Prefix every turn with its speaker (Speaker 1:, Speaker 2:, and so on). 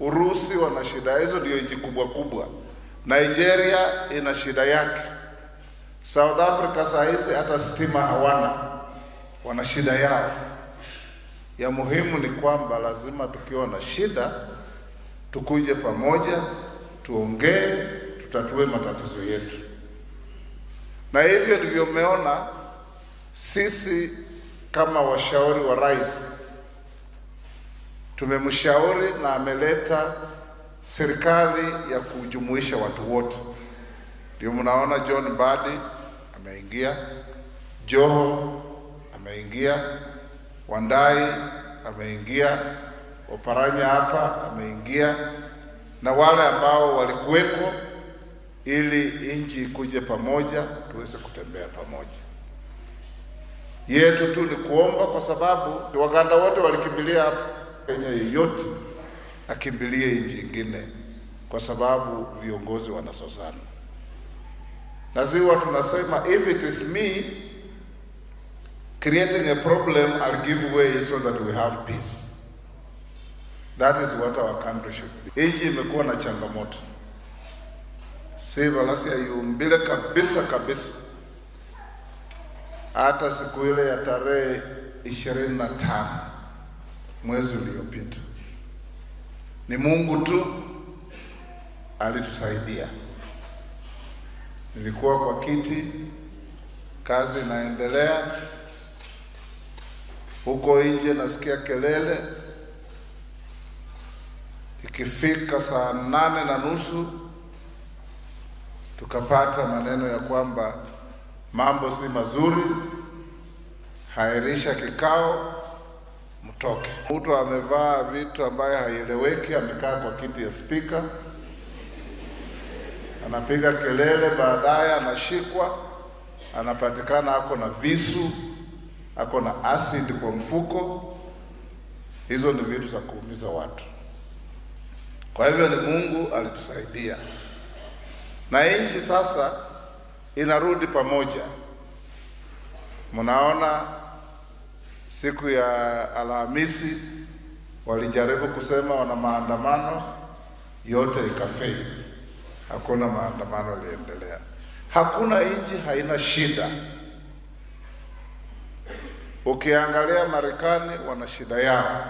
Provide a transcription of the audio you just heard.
Speaker 1: Urusi wana shida, hizo ndio nchi kubwa kubwa. Nigeria ina shida yake. South Africa saa hizi hata stima hawana, wana shida yao. Ya muhimu ni kwamba lazima tukiwa na shida tukuje pamoja, tuongee, tutatue matatizo yetu. Na hivyo ndivyo mmeona sisi kama washauri wa rais tumemshauri na ameleta serikali ya kujumuisha watu wote. Ndio mnaona John Mbadi ameingia, Joho ameingia, Wandayi ameingia, Oparanya hapa ameingia, na wale ambao walikuweko, ili nchi ikuje pamoja, tuweze kutembea pamoja. Yetu tu ni kuomba, kwa sababu Waganda wote walikimbilia hapa. Kenya yeyote akimbilie nchi ingine, kwa sababu viongozi wanazozana. Na sisi huwa tunasema, if it is me creating a problem, I'll give way so that we have peace. That is what our country should be. Nchi imekuwa na changamoto, si yumbile kabisa kabisa. Hata siku ile ya tarehe 25 mwezi uliopita, ni Mungu tu alitusaidia. Nilikuwa kwa kiti, kazi inaendelea huko nje, nasikia kelele. Ikifika saa 8:30 tukapata maneno ya kwamba mambo si mazuri, hairisha kikao, mtoke. Mtu amevaa vitu ambayo haieleweki, amekaa kwa kiti ya spika, anapiga kelele, baadaye anashikwa, anapatikana ako na visu, ako na acid kwa mfuko. Hizo ni vitu za kuumiza watu. Kwa hivyo ni Mungu alitusaidia, na nchi sasa inarudi pamoja. Mnaona siku ya Alhamisi walijaribu kusema wana maandamano, yote ikafeli. Hakuna maandamano yaliendelea. Hakuna nchi haina shida. Ukiangalia Marekani wana shida yao.